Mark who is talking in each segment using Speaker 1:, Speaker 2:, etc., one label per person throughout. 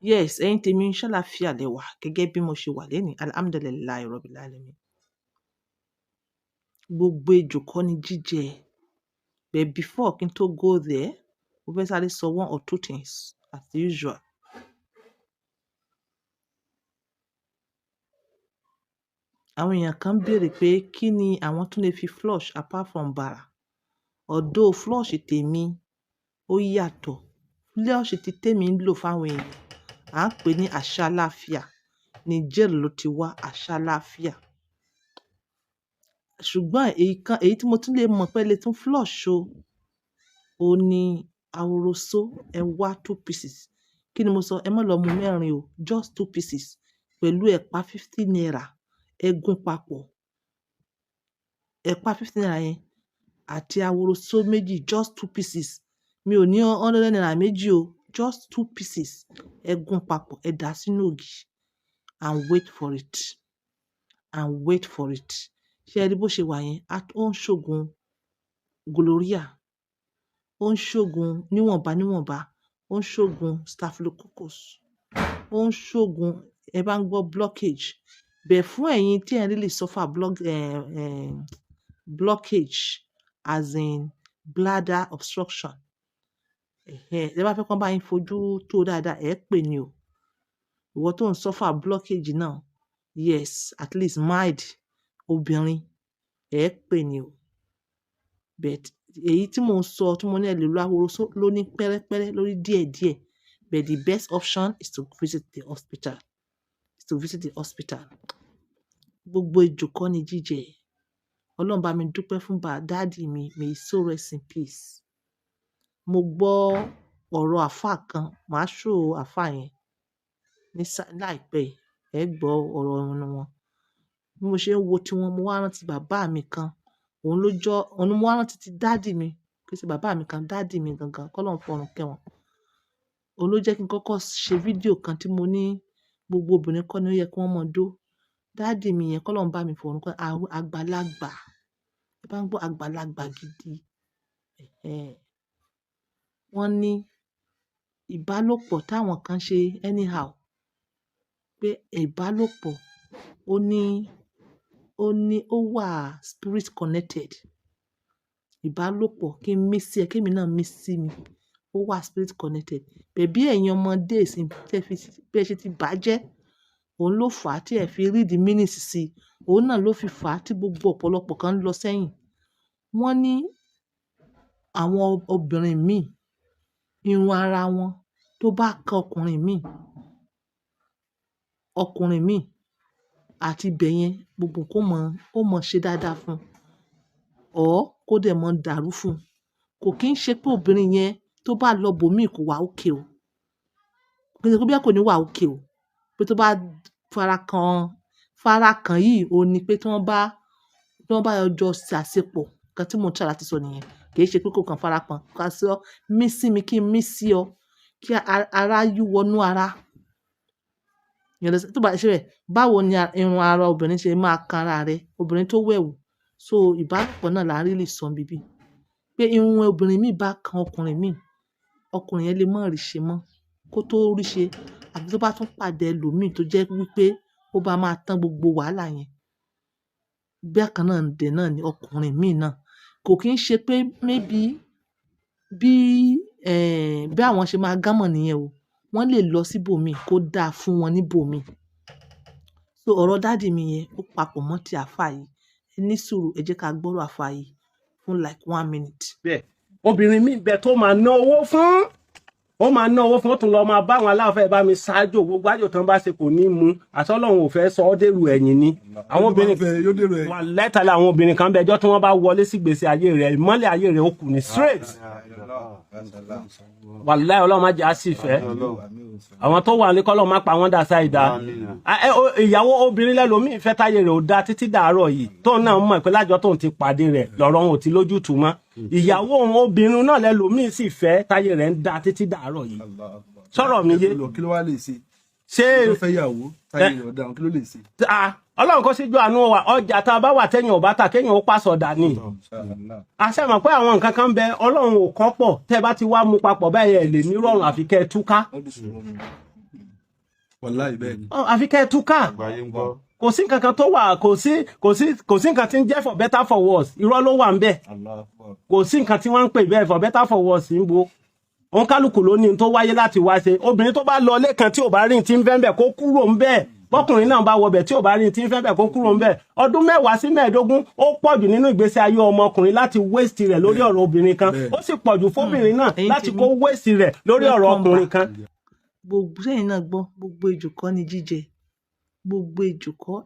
Speaker 1: Yes, ẹ̀yin tèmi, ṣàlàáfíà lẹ wà gẹ́gẹ́ bí mo ṣe wà lénìí. Alhamdulillahi Rabbil Alamin. Gbogbo ejò kọ́ ni jíjẹ. But before kí n tó go there, mo fẹ́ sáré sọ one or two things as usual. Àwọn èèyàn kan béèrè pé kí ni àwọn tún lè fi flush apart from bàrà. Although flush tèmi ó yàtọ̀. Flush tí tèmi ń lò fáwọn èèyàn, à ń pè ní àṣàláfíà. Niger ló ti wá àṣàláfíà. Ṣùgbọ́n èyí kan, èyí tí mo tún lè mọ̀ pé lè tún flush o, ó ní aworoso, ẹ wá two pieces. Kí ni mo sọ? Ẹ má lọ mú mẹ́rin o, just two pieces pẹ̀lú ẹ̀pà 50 naira. Ẹ gún papọ̀. Ẹ̀pà 50 naira yẹn àti aworoso méjì, just two pieces. Mi ò ní 100 naira méjì o, just two pieces. Ẹ gún papọ̀, ẹ dà sínú ògì and wait for it. And wait for it. Ṣé ẹ rí bó ṣe wà yẹn? Ó ń ṣògùn gonorrhea, ó ń ṣògùn níwọ̀nba níwọ̀nba, ó ń ṣògùn staphylococcus, ó ń ṣògùn ẹ bá ń gbọ́ blockage. Bẹ̀ fún ẹ̀yin tí ẹ really suffer blockage as in bladder obstruction. Ẹ̀hẹn, ẹ bá fẹ́ kí wọ́n bá yín fojú tó dáadáa, ẹ pè ní o. Ìwọ tó ń suffer blockage náà, yes, at least mild obìnrin, ẹ pè ní o. But èyí tí mò ń sọ, tí mo ní ẹ lè lo aworoso ló ní pẹ́rẹ́pẹ́rẹ́ lórí díẹ̀díẹ̀. But the best option is to visit the hospital. Is to visit the hospital. Gbogbo ejò kọ́ ni jíjẹ. Ọlọ́run bá mi dúpẹ́ fún bá daddy mi, may his soul rest in peace. Mo gbọ́ ọ̀rọ̀ àfá kan, màá show àfá yẹn ní láìpẹ́ yìí. Ẹ gbọ́ ọ̀rọ̀ ẹnu wọn. Bí mo ṣe ń wo tí wọn, mo wá rántí bàbá mi kan. Òun ló jọ́, òun ni mo wá rántí ti daddy mi. Kì í ṣe bàbá mi kan, daddy mi gangan. Kọ́lọ́run fọ̀run kẹ́ wọn. Òun ló jẹ́ kí n kọ́kọ́ ṣe fídíò kan tí mo ní gbogbo obìnrin kọ́ ni ó yẹ kí wọ́n mọ̀ dó. Daddy mi yẹn, kọ́lọ́run bá mi fọ̀run kẹ́, àgbàlagbà. Ẹ bá ń gbọ́ àgbàlagbà gidi. Ẹ̀hẹn. Wọ́n ní ìbálòpọ̀ táwọn kan ṣe anyhow. Pé ìbálòpọ̀ ó ní, ó wà spirit connected. Ìbálòpọ̀ kí n mí sí ẹ, kí èmi náà mí sí mi. Ó wà spirit connected. But bí ẹ̀yin ọmọdé ìsìn tí ẹ fi, bí ẹ ṣe ti bàjẹ́, òun ló fà á tí ẹ fi read the meanings sí. Òun náà ló fi fà á tí gbogbo ọ̀pọ̀lọpọ̀ kan ń lọ sẹ́yìn. Wọ́n ní àwọn obìnrin míì, irun ara wọn tó bá kan ọkùnrin míì àti ibẹ̀ yẹn gbogbo nǹkan ó mọ̀, ó mọ̀ ṣe dáadáa fún un or kó dẹ̀ mọ́ dàrú fún un. Kò kín ṣe pé obìnrin yẹn tó bá lọ bò míì kò wà okay o. Kò ṣe pé bí kò ní wà okay o. Pé tó bá fara kan, fara kan yìí, òun ní pé tí wọ́n bá jọ ṣe àṣepọ̀. Nǹkan tí mò ń try láti sọ nìyẹn. Kì í ṣe pé kó kan fara kan. Ká sọ mí sí mi kí n mí sí ọ. Kí ara yí wọnú ara. You understand? Tó bá ṣe bẹ́ẹ̀, báwo ni irun ara obìnrin ṣe máa kan ara rẹ̀? Obìnrin tó wẹ̀wù. So ìbálòpọ̀ náà là ń really sọ níbí. Pé irun obìnrin míì bá kan ọkùnrin míì, ọkùnrin yẹn lè má rí ṣe mọ́. Kó tó rí ṣe àbí tó bá tún pàdé ẹlòmíì tó jẹ́ wípé ó bá máa tán gbogbo wàhálà yẹn. Bákan náà dè náà ni ọkùnrin míì náà. Kò kín ṣe pé maybe bí, bí àwọn ṣe máa gámọ̀ nìyẹn o. Wọ́n lè lọ síbò míì kó dáa fún wọn níbò míì. So ọ̀rọ̀ daddy mi yẹn ó papọ̀ mọ́ ti àfá yìí. Ẹ ní sùúrù, ẹ jẹ́ ká gbọ́rọ̀ àfá yìí fún like one minute.
Speaker 2: Bẹ́ẹ̀ obìnrin míì bẹ tó máa ná owó fún, ó máa ná owó fún, ó tún lọ máa bá àwọn aláfẹ́ bá mi ṣáájò, gbogbo àjò tán bá ṣe kò ní mu àtọ́lọ́hun ò fẹ́ sọ ọ́ dèrò ẹ̀yìn ni. Àwọn obìnrin
Speaker 3: yóò dèrò ẹ̀yìn.
Speaker 2: Wà lẹ́tàlẹ́, àwọn obìnrin kan bẹ ẹjọ́ tí wọ́n bá wọlé sí gbèsè ayé rẹ̀, ìmọ́lẹ̀ ayé rẹ̀ ó kù ní straight. Wàláhì, Ọlọ́run má jẹ́ á sì fẹ́ àwọn tó wà ní kọ́lọ́ má pa wọ́n dà sáì dá. Ìyàwó obìnrin lẹ́lòmíì fẹ́ táyé rẹ̀ ò da títí dàárọ̀ yìí, tóun náà mọ̀ pé lájọ tóun ti pàdé rẹ̀ lọ́rọ̀ òun ò ti lójútùú mọ́. Ìyàwó òun obìnrin náà lẹ́lòmíì sì fẹ́ táyé rẹ̀ ń da títí dàárọ̀ yìí. Sọ̀rọ̀ mi yé?
Speaker 3: Kí ló wá lè ṣe?
Speaker 2: Ṣé
Speaker 3: tó fẹ́ yàwó táyé rẹ̀ ọ̀daràn, kí ló lè ṣe?
Speaker 2: Ah, Ọlọ́run kó síjú àánú wa. Ọjà tá a bá wà tẹ́yìn ò bá ta, kéèyàn ó pàṣọdà ni. Àṣẹ mọ̀ pé àwọn nǹkan kan bẹ Ọlọ́run ò kọ́ pọ̀, tẹ́ bá ti wá mú papọ̀ báyìí, ẹ̀ lè nírọ̀rùn àfi kẹ́ ẹ túká.
Speaker 3: Wàláì, bẹ́ẹ̀ ni.
Speaker 2: Ọ, àfi kẹ́ ẹ túká.
Speaker 4: Àgbáyé ń gbọ́.
Speaker 2: Kò sí nǹkan kan tó wà, kò sí nǹkan tí ń jẹ́ for better for worse. Irọ́ ló wà ń bẹ̀.
Speaker 3: Allahu Akbar.
Speaker 2: Kò sí nǹkan tí wọ́n ń pè bẹ́ẹ̀, for better for worse ń bo. Òun kálukú ló ní ohun tó wáyé láti wá ṣe. Obìnrin tó bá lọ ilé kan tí ò bá rí ní tí ń fẹ́ ń bẹ̀, kó kúrò ń bẹ̀. Bọ́kùnrin náà bá wọbẹ̀ tí ò bá rí ní tí ń fẹ́ bẹ̀, kó kúrò ń bẹ̀. Ọdún 10 sí 15, ó pọ̀ jù nínú ìgbésí ayé ọmọkùnrin láti waste rẹ̀ lórí ọ̀rọ̀ obìnrin kan. Ó sì pọ̀ jù fóbìnrin náà
Speaker 1: Ẹ̀yin
Speaker 2: láti
Speaker 1: tèmi,
Speaker 2: kó waste rẹ̀ lórí ọ̀rọ̀
Speaker 1: welcome
Speaker 2: ọkùnrin
Speaker 1: back.
Speaker 2: kan.
Speaker 1: Gbogbo sẹ́yìn náà gbọ́, gbogbo ejò kọ́ ni jíjẹ, gbogbo ejò kọ́.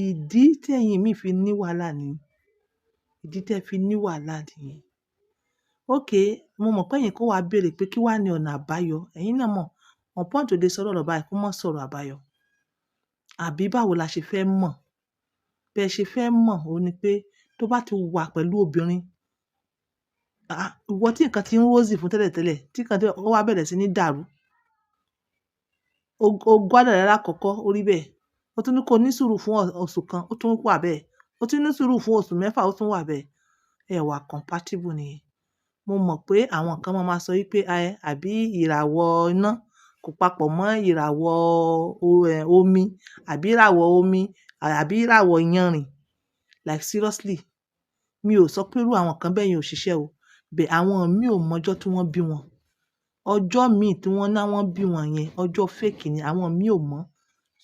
Speaker 1: Ìdí tí ẹ̀yin mi fi ní wàhálà ni, ìdí tẹ́ fi ní wàhálà nìyẹn. Ok, mo mọ̀ pé ẹ̀yin kó wàá béèrè pé kí wàá ní ọ̀nà àbáyọ. Ẹ̀yin náà mọ̀ on point òde sọ̀rọ̀ ọ̀rọ̀ báyìí, kó mọ̀ sọ̀rọ̀ àbáyọ. Àbí báwo la ṣe fẹ́ mọ̀? Bẹ́ẹ̀ ṣe fẹ́ mọ̀ ó ní pé tó bá ti wà pẹ̀lú obìnrin, ah, ìwọ tí nǹkan ti ń rosy fún tẹ́lẹ̀tẹ́lẹ̀, tí nǹkan tí ó wá bẹ̀rẹ̀ sí ní dàrú, o gbádùn rẹ̀ lákọ̀ọ́kọ́, ó rí bẹ́ẹ̀. Ó tún ní kó ní sùúrù fún oṣù kan, ó tún wà bẹ́ẹ̀. Ó tún ní sùúrù fún oṣù 6, ó tún wà bẹ́ẹ̀. Ẹ wà compatible nìyẹn. Mo mọ̀ pé àwọn kan máa ma sọ wípé ẹ àbí ìràwọ̀ iná kò papọ̀ mọ́ ìràwọ̀ omi, àbí ìràwọ̀ omi, àbí ìràwọ̀ iyanrìn. Like seriously, mi ò sọ pé irú àwọn kan bẹ́ẹ̀ yẹn ò ṣiṣẹ́ o. Bẹ̀ àwọn míì ò mọjọ́ tí wọ́n bí wọn. Ọjọ́ míì tí wọ́n ná wọ́n bí wọn yẹn, ọjọ́ fake ni, àwọn míì ò mọ̀.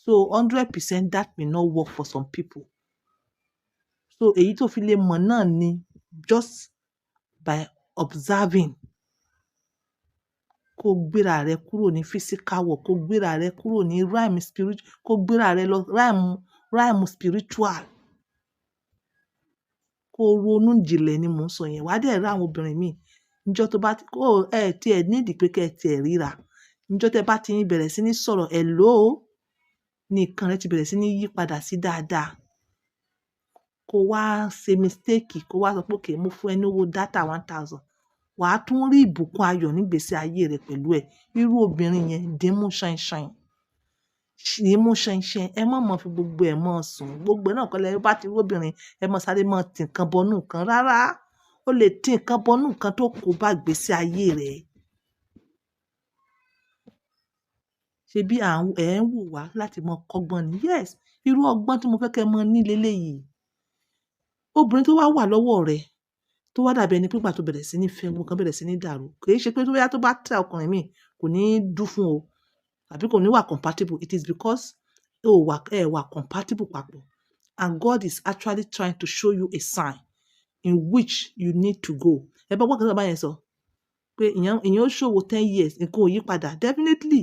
Speaker 1: So 100% that may not work for some people. So èyí tó fi lè mọ̀ náà ni just by observing. Kó gbéra rẹ kúrò ní physical world, kó gbéra rẹ kúrò ní realm spirit, kó gbéra rẹ lọ realm spiritual. Kó ronú jinlẹ̀ ni mò ń sọ yẹn. Wà á dẹ̀ rí àwọn obìnrin míì. Níjọ́ tó bá ti, kó ẹ tí ẹ nídìí pé kí ẹ tí ẹ ríra. Níjọ́ tí ẹ bá ti ń bẹ̀rẹ̀ sí ní sọ̀rọ̀, hello, ní nǹkan rẹ ti bẹ̀rẹ̀ sí ní yí padà sí dáadáa. Kó wá ṣe mistake, kó wá sọ pé okay, mo fún ẹ ní owó data 1,000. Wà á tún rí ìbùkún ayọ̀ nígbèsí ayé rẹ pẹ̀lú ẹ̀. Irú obìnrin yẹn, dímú ṣanṣan. Dímú ṣanṣan. Ẹ má mọ fi gbogbo ẹ̀ mọ́ sùn. Gbogbo ẹ̀ náà kọ́ lẹ bá ti rí obìnrin, ẹ má sáré mọ́ tí nǹkan bọnú nǹkan. Rárá, ó lè tí nǹkan bọnú nǹkan tó kó bá ìgbésí ayé rẹ. Ṣé bí à ń, ẹ̀ ń wò wá láti mọ kọ́gbọ́n ni? Yes, irú ọgbọ́n tí mo fẹ́ kí ẹ mọ̀ ní lélẹ̀ yìí. Obìnrin tó wà wà lọ́wọ́ rẹ, tó wá dàbí ẹni pé ìgbà tó bẹ̀rẹ̀ sí ní fẹ́, gbogbo nǹkan bẹ̀rẹ̀ sí ní dàrú. Kì í ṣe pé bóyá tó bá tẹ ọkùnrin míì kò ní dú fún o, àbí kò ní wà compatible. It is because ó wà, ẹ wà compatible papọ̀. And God is actually trying to show you a sign in which you need to go. Ẹ bá gbọ́ nǹkan tí bàbá yẹn sọ pé ìyẹn ó ṣòwò 10 years, nǹkan ò yí padà. Definitely,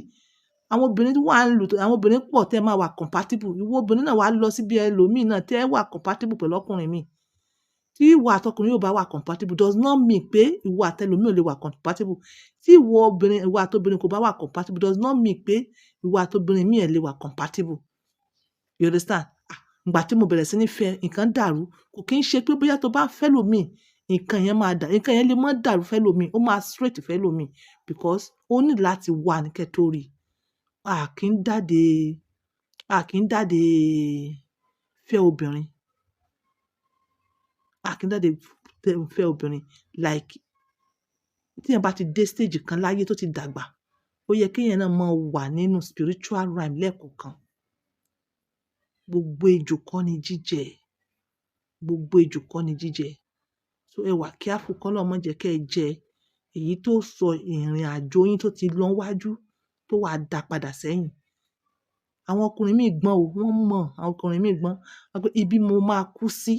Speaker 1: àwọn obìnrin tí wà ń lù, àwọn obìnrin pọ̀ tẹ́ máa wà compatible. Ìwọ obìnrin náà wà lọ síbi ẹlòmíì náà tẹ́ wà compatible pẹ̀lú ọkùnrin míì. Tí ìwọ àti ọkùnrin yóò bá wà compatible does not mean pé ìwọ àti ẹlòmíì ò lè wà compatible. Tí ìwọ obìnrin, ìwọ àti obìnrin kò bá wà compatible does not mean pé ìwọ àti obìnrin míì ẹ̀ lè wà compatible. You understand? Ah, ìgbà tí mo bẹ̀rẹ̀ sí ní fẹ́, nǹkan dàrú. Kò kín ṣe pé bóyá tó bá fẹ́ lòmíì, nǹkan yẹn máa dà, nǹkan yẹn lè má dàrú fẹ́ lòmíì, ó máa straight fẹ́ lòmíì because ó ní láti wà ní kẹ́ tó rí. A kì í dáde fẹ́ obìnrin. A kì í dáde fẹ́ obìnrin. Like tí èèyàn bá ti dé stage kan láyé tó ti dàgbà, ó yẹ kí èèyàn náà máa wà nínú spiritual realm lẹ́ẹ̀kọ̀kan. Gbogbo ejò kọ́ ni jíjẹ. Gbogbo ejò kọ́ ni jíjẹ. So ẹ wà careful, k'Ọlọ́run má jẹ́ kí ẹ jẹ èyí tó sọ ìrìn àjò yín tó ti lọ wájú tó wà dá padà sẹ́yìn. Àwọn ọkùnrin míì gbọ́n o, wọ́n mọ̀, àwọn ọkùnrin míì gbọ́n. Wọ́n pé ibi mo máa kú sí,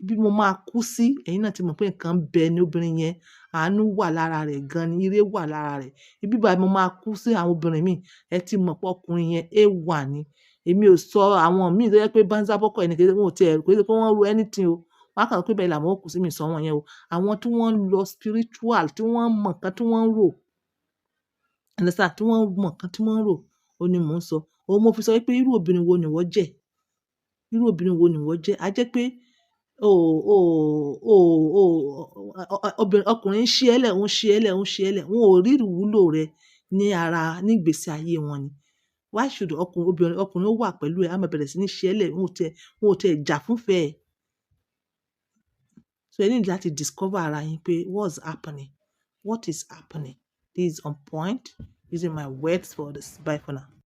Speaker 1: ibi mo máa kú sí, ẹ̀yin náà ti mọ̀ pé nǹkan bẹ ní obìnrin yẹn, àánú wà lára rẹ̀ gan ni, ire wà lára rẹ̀. Ibi báyìí mo máa kú sí, àwọn obìnrin míì, ẹ ti mọ̀ pé ọkùnrin yẹn A1 ni. Èmi ò sọ àwọn míì tó jẹ́ pé bánzá bọ́kọ̀ ẹni kejì, wọn ò tí ẹ, kò ṣe pé wọ́n ro anything o. Wọ́n á kàn sọ pé bẹ́ẹ̀ làwọn ó kú sí, mi ò sọ wọ́n yẹn o. Àwọn tí wọ́n lọ spiritual, tí wọ́n mọ̀ nǹkan tí wọ́n ń rò. Understand? Tí wọ́n mọ̀ nǹkan tí wọ́n ń rò, òun ni mò ń sọ. Òun mo fi sọ wípé irú obìnrin wo ni ìwọ jẹ́? Irú obìnrin wo ni ìwọ jẹ́? A jẹ́ pé o, o, o, o, obìnrin, ọkùnrin ń ṣí ẹ lẹ̀, ó ń ṣí ẹ lẹ̀, ó ń ṣí ẹ lẹ̀. Wọn ò rí ìwúlò rẹ ní ara, ní ìgbésí ayé wọn ni. Why should ọkùnrin, obìnrin, ọkùnrin ó wà pẹ̀lú ẹ, á máa bẹ̀rẹ̀ sí ní ṣí ẹ lẹ̀, wọn ò tiẹ̀ jà fún ìfẹ́ ẹ. So ẹ need láti discover ara yín pé what's happening? What is happening? This is on point. Using my words for this. Bye for now.